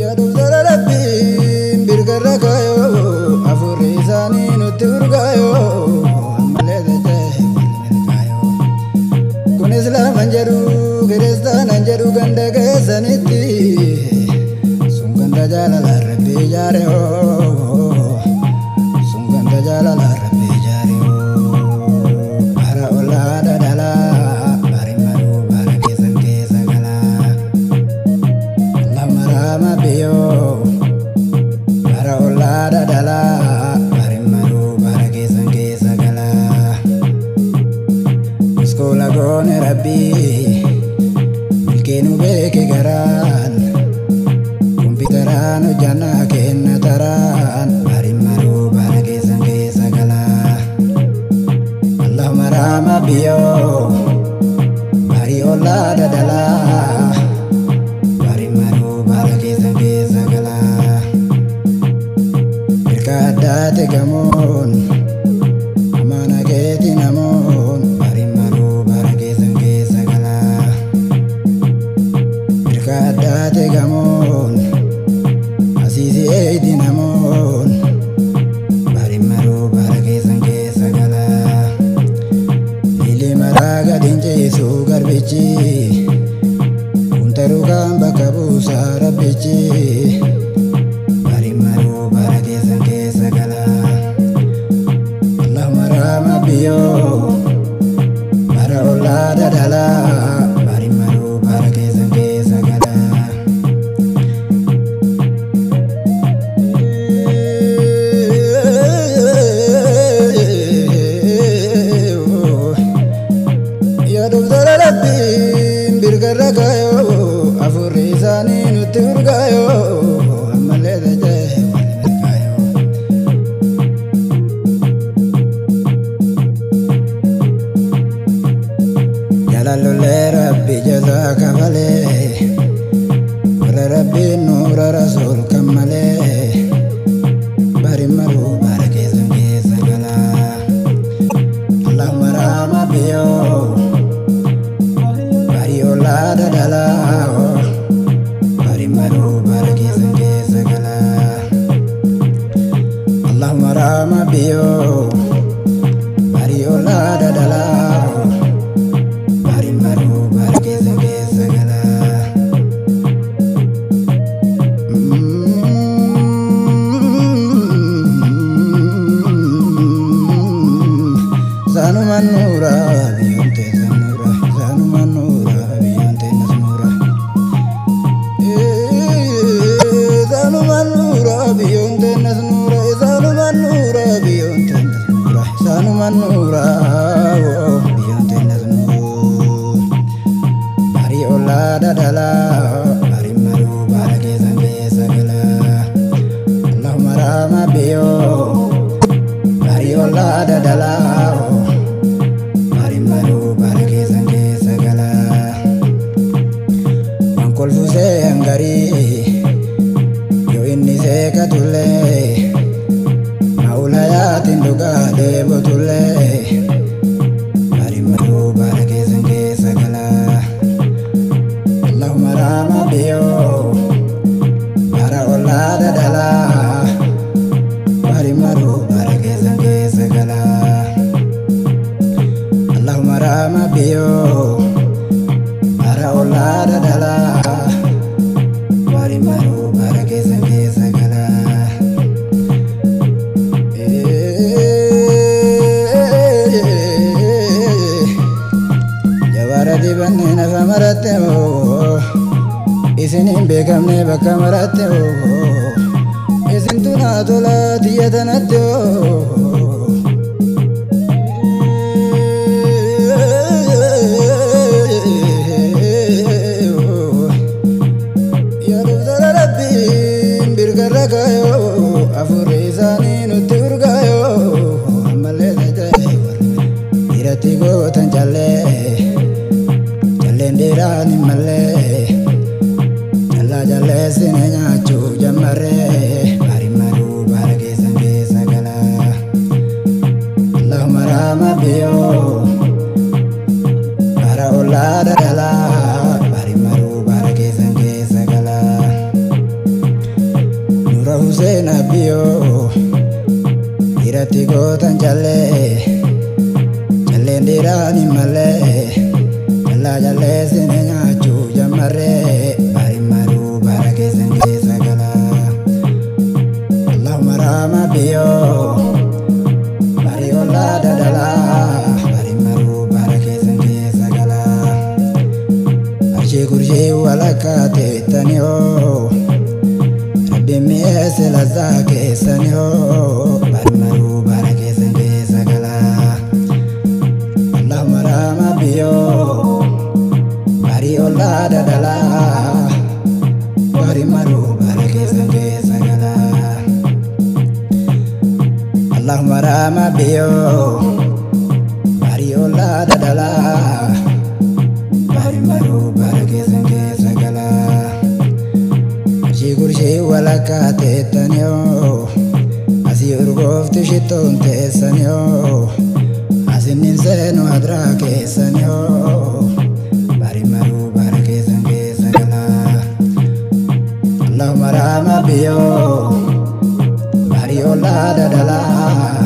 Yaa doktara Rabbiin birgarra kaayoo, afurri isaanii nutti urgaayoo, ammallee dachee warri milkaayoo. Kun Islaaman jedhu, Kiristaanan jedhu, ganda keessanitti sun ganda jaalala Rabbi ijaare hoo, sun ganda jaalala Rabbi ijaare hoo. Bara ollaa dhadhalaa bari maruu bara keessan keessa galaa. Lamaraama biyyoo bara ollaa dhadhalaa bari maruu bara keessan keessa galaa. Iskoola goone Rabbii milkeenu beeke garaan, kompiitaraan hojjannaa kenna taraan, bari maruu bara keessan keessa galaa. Allahumma raama biyyoo bari ollaa dadalaa bari maruu bara keessan keessa galaa. Mirga addaate gamoon amaana keeti namoon, bari maruu bara keessan keessa galaa. Mirga addaate gamoon asiisi eeydi namoon, bari maruu bara keessan keessa galaa. Lili maraa gad hin ciisu garbichi, kuntaruu kan bakka buusaa Rabbichi, bari maruu bara keessan keessa galaa. Allahumma raama biyyoo bara ollaa dadalaa bari maruu bara keessan keessa galaa. Yaa doktara Rabbiin birgarra kaayoo, afurri isaanii nutti urgaayoo, ammallee dachee warri milkaayoo. Jaalalollee Rabbi jazaa kafalee, warra Rabbiin nuura rasuul kan malee, bari maruu bara keessan keessa galaa. Allahumma raama biyyoo bari ollaa dadalaa bari maruu bara keessan keessa galaa. Allahumma raama biyyoo bari ollaa dadalaa bari maruu bara keessan keessa galaa. Saanuma nuura biyyoon teessan nuura, saanuma nuura biyyoon teennas nuura. Saanuma nuura biyyoon teennas nuura, saanuma nuura biyyoon teennas nuura, saanuma nuura biyyoon teennas nuura. Bari ollaa dadalaa bari maruu bara keessan keessa galaa. Allahumma raama biyyoo bari ollaa dadalaa bari maruu bara keessan keessa galaa. Waan kolfusee hangarii yoo inni seeqatullee, maulayaatiin dhugaa deebotullee, bari maruu bara keessan keessa galaa. Allahumma raama biyyoo bara ollaa dadalaa bari maruu bara keessan keessa galaa. Allahumma raama biyyoo bara ollaa dadalaa bari maruu bara keessan keessa galaa. Jabaara dibannee nafa maratte hoo, isin hin beekamne bakka maratte hoo, isintu naa tola tiyya tanatti hoo. Yaa doktara Rabbiin birgarra kaayoo, afurri isaanii nutti urgaayoo, ammallee dachee warri dhiiratti gootan callee, calleen dhiiraan hin mallee, callaa calleessine nyaachuu jammarree, bari maruu bara keessan keessa galaa. Allahumma raama biyyoo bara ollaa dadalaa bari maruu bara keessan keessa galaa. Nura Hussein Abiyyoo dhiiratti gootan callee calleen dhiiraan hin mallee callaa callee sine nyaachuu jammarree bari maruu bara keessan keessa galaa. Allahumma raama biyyoo bari ollaa dadalaa bari maruu bara keessan keessa galaa. Arshii kurshii walakkaa teettanii hoo Rabbiin mi'eesse lazaa keessanii hoo bari maruu bara keessan keessa galaa. Allahumma raama biyyoo bari ollaa dadalaa bari maruu bara keessan keessa galaa. Allahumma raama biyyoo bari ollaa dadalaa bari maruu bara keessan keessa galaa. Arshii kurshii walakkaa teettanii hoo asii urgoofti shittoon teessanii hoo asinnin seenu adraa keessanii hoo bari maruu bara keessan keessa galaa. Allahumma raama biyyoo bari ollaa dadalaa